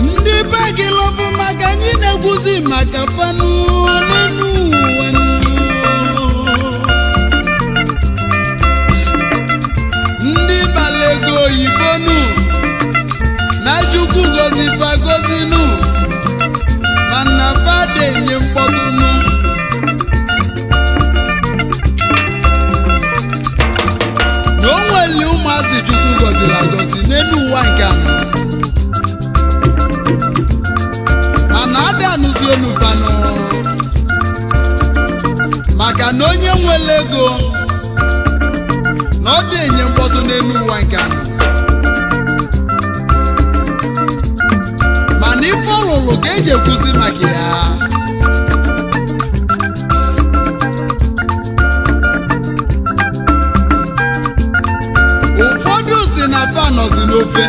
Ndị be gị lọfụ maka anyị na-ekwuzi maka fanụ n'enu ụwa nụ. Ndị bala ego oyibo nụ na Chukwu gozi fa gozi nụ, mana fa denye mkpọtụ nụ. Na o nweli ụmụazị Chukwu goziri agozi n'enu ụwa nke anọ, mana adị anụzi olu fanụ, maka na onye nwere ego na ọ dị enye mkpọtụ n'elu ụwa nke anọ. Mana ife ọlụlụ ka eji ekwuzi maka ya. Ụfọdụ si na fa nọzi n'ofe,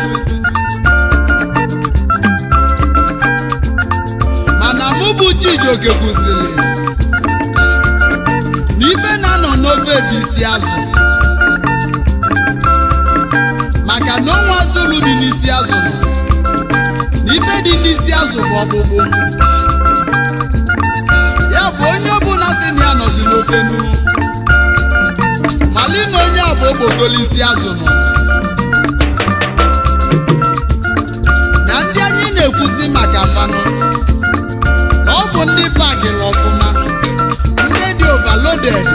mana mụ bụ Chijioke kwụsịrị na ife na-anọ n'ofe bụ isi azụ, maka na onwe azụrụ dị n'isi azụ nọ na ife dị n'isi azụ bụ ọkpụkpụ ya. Bụ onye ọbụla sị na ya nọzi n'ofe nu, mali na onye a bụ okpokolo isi azụ nọ. Na ndị anyị na-ekwuzi maka fanụ na ọ bụ ndị pakịrị ọfụma, ndị dị overloaded,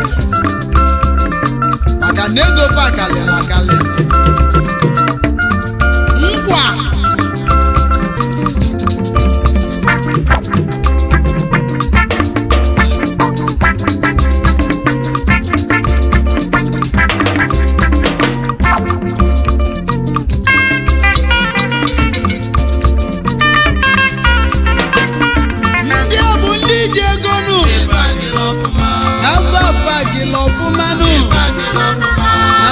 maka na ego pakalịrị akalị ngwa. Ndị a bụ ndị ji ego nụ na mba pakịrị ọfụma nụ na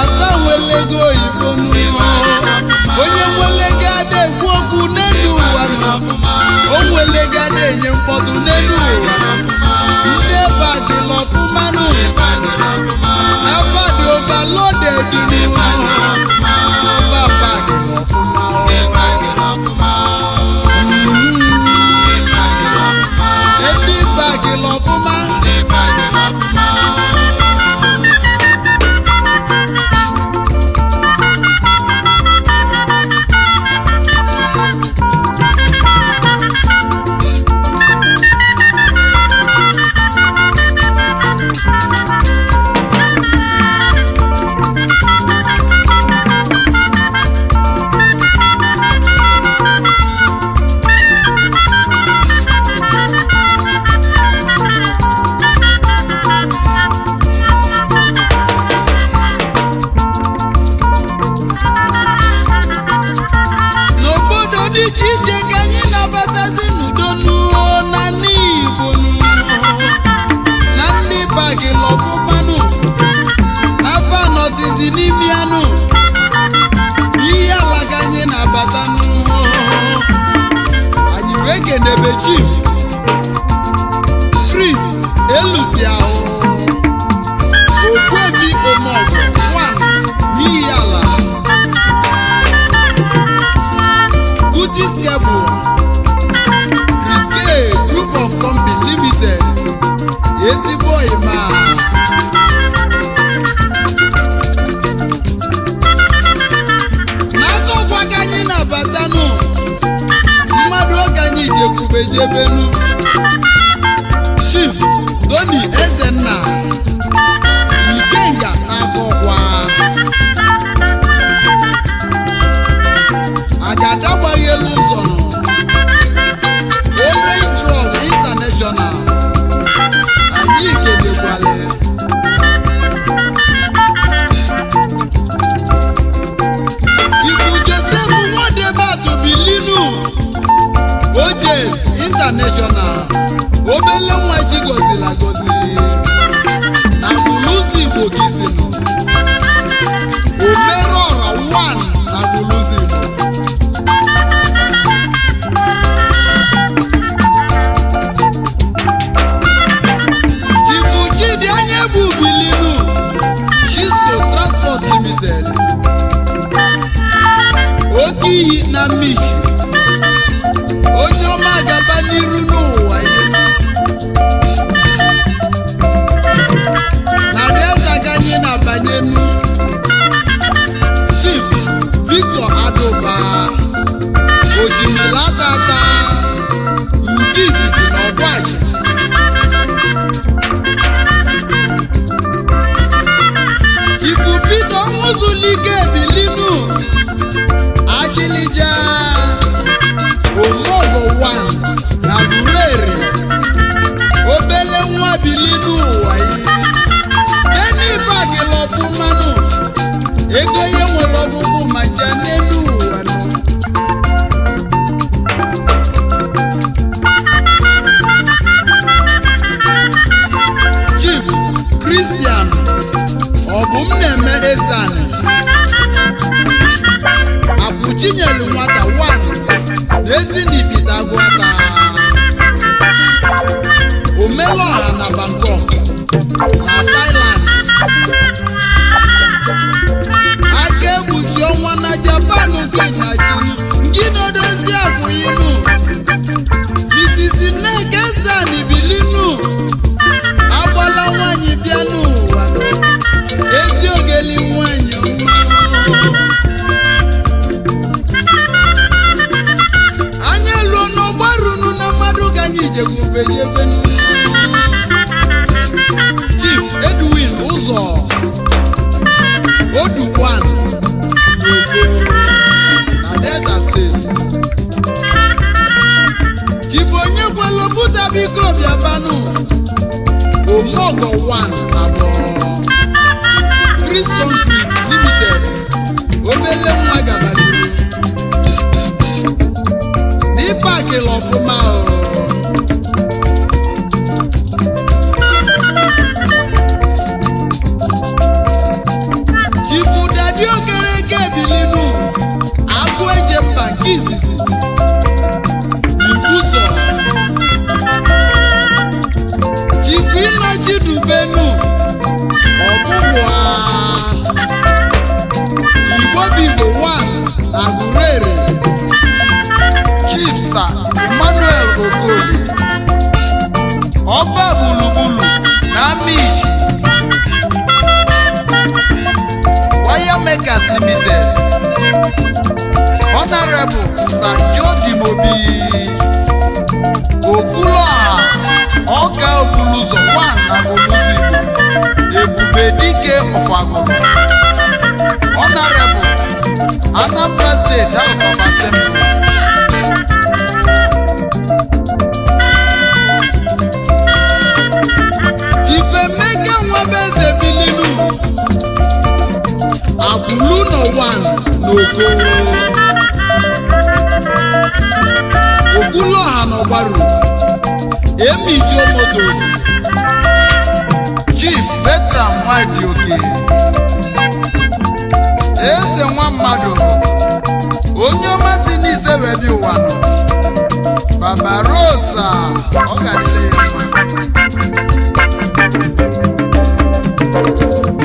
Obele nwa ji gọziri agọzi na Buluzi Igbo ka isi nọ. Omerọra 1 na Buluzi Igbo. Chifu Chidi anya bụ Bilinu Chisco Transport Limited. Oke iyi na Michi. Onye ọma, gaba n'iru n'ụwa ya. Na Delta ka anyị na-abanyenu. Chief Victor Adoba, Ojimila Tata nke izizi na Ọgbachi. Chief Peter Nwuzulike Bilinu, Ajilija Omogo 1 na Gurere. Obele nwa Bilinu ụwa yi Beni bagịla ọfụmanụ ego ihe nwere ọgwụgwụ ma ncha n'elu ụwa nọ. Chief Christian ọ bụ m na-eme Ezeani Abụchinyelu nwata 1 na Ezinifite Agụata, Omelọha na Bangkok na Thailand, aka egbuchi ọnwa na Japan nke nachinu nke na-edozi abụghịnu Mrs. Nneka Ezeani Bilinu, agbala nwanyị bịa n'ụwa, ezi ogeli nwanyị ọma. Anya luo n'ọgbarunu na mmadụ ka anyị jekwubejebenu. Chief Edwin Ụzọ Odukwan N'Oko na Delta Steeti. Chief Onyekwelu Buta, biko bịabanụ. Omogo 1 abụọ, Chris Concrete Limited. Obele nwa, gabaliri n'ịpakịla ọfụma o. Chifu Dadi Okereke Bilinu, agụ eje mba nke izizi Ikwụzọ. Chifu Ịnachi Dubenu Ọbụbụa, Igbo Bigbo 1 na Gurere. Chief Sir Emmanuel Okoli, Ọba Gburugburu na Amichi Wire Makers Limited. Honorable Sir Joe Dimobi, Okwuluọha Ọka Okuluzo 1 na Oluzi Igbo, Ebube Dike Ọfagụrụ. Honorable, Anambra State House of Assembly. Ifemeke Nwebeze Bilinu, Akwụlu nọ 1 n'Oko, Okwuluọha n'Ọgbaru, Emijo Motors. Chief Bertram Nwadioke, eze nwa mmadụ, onye ọma si n'ise wee bịa ụwa nọ. Baba Rosa, ọ ga-adịrị ya mma.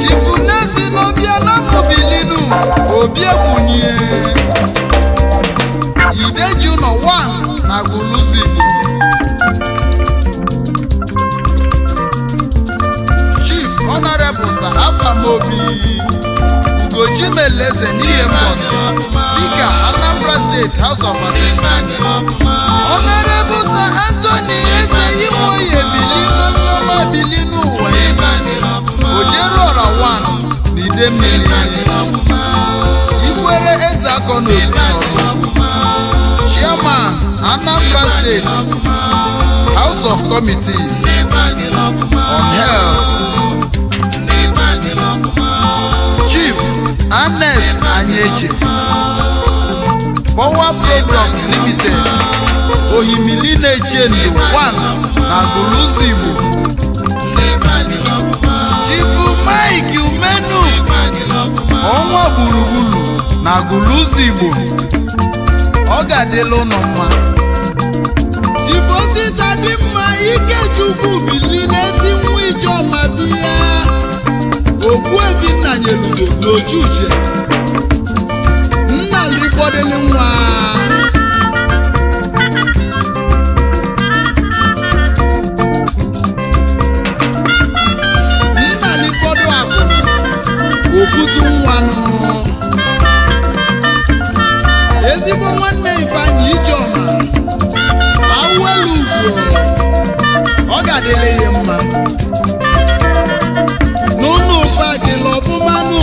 Chief Nesi n'Obiala Mobilinu, Obi Ekwunye Ideju nọ 1 na Guluzi Igbo. Chief Honorable Sir Afamobi Ugochimeleze n'ihe mbọsị, Speaker, Anambra State House of Assembly. Honorable Sir Anthony Eze Imoye Bilinu, onye ọma, Bilinu ụwa Ojeruọra 1 na Idemmili, Ikwere Eze Akọ n'Obi Ọrụ. Chairman, Anambra State House of Committee on Health. Chief Ernest Anyeche, Power Product Limited, Ohimili na-eche ndo 1 na Agụlụzọ Igbo, ọ ga-adịla ụnụ mma. Jibosita dị mma, Ikechukwu bili n'ezi nwa Ijeọma biya. Ogbuefi nna nyelugo n'ochuche nna likwọdịlị nwa. Nna likwọdụ akụnụ ofutu nwanụ. Ezigbo nwanne Ifeanyị Ijeọma awelu ugwo, ọ ga-adịla ya mma n'ụlọ ụfagịla ọfụmanụ.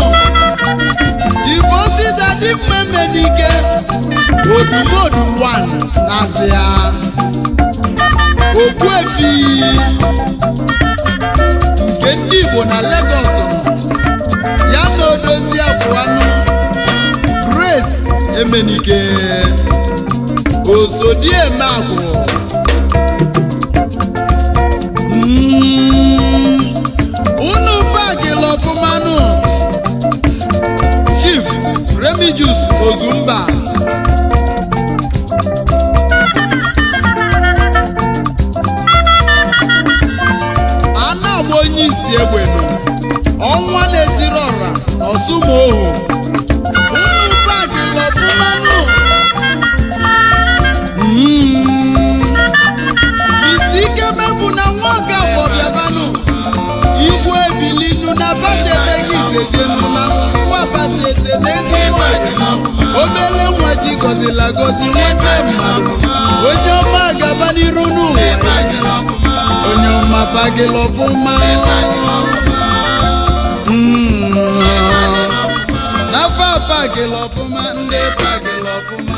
Jibosita dị mma emenike odumodu 1 na asị ya Ogbuefi nke ndị Igbo na Lagos ya na odozi abụanụ Grace Emenike Osodieme agwụ. Unu bagịla ọfụmanụ. Chief Remigius Ozumba, a na-agba onye isi egbenu ọnwa na-etiri ọra ọsụmohu. Unu bagịla ọfụmanụ. Isi ike mebụ na nwa ọgafọ bịabanụ igwe ebilinu na batete gị isejenu na nsukwu abatete n'ezigbo ọyị. Obele nwa chi gọzila gọzi, nwanne mmadụ, onye ọma gaba n'iru n'ụwa, onye ọma bagịla ọfụma. N'afọ abagịla ọfụma, ndị bagịla ọfụma.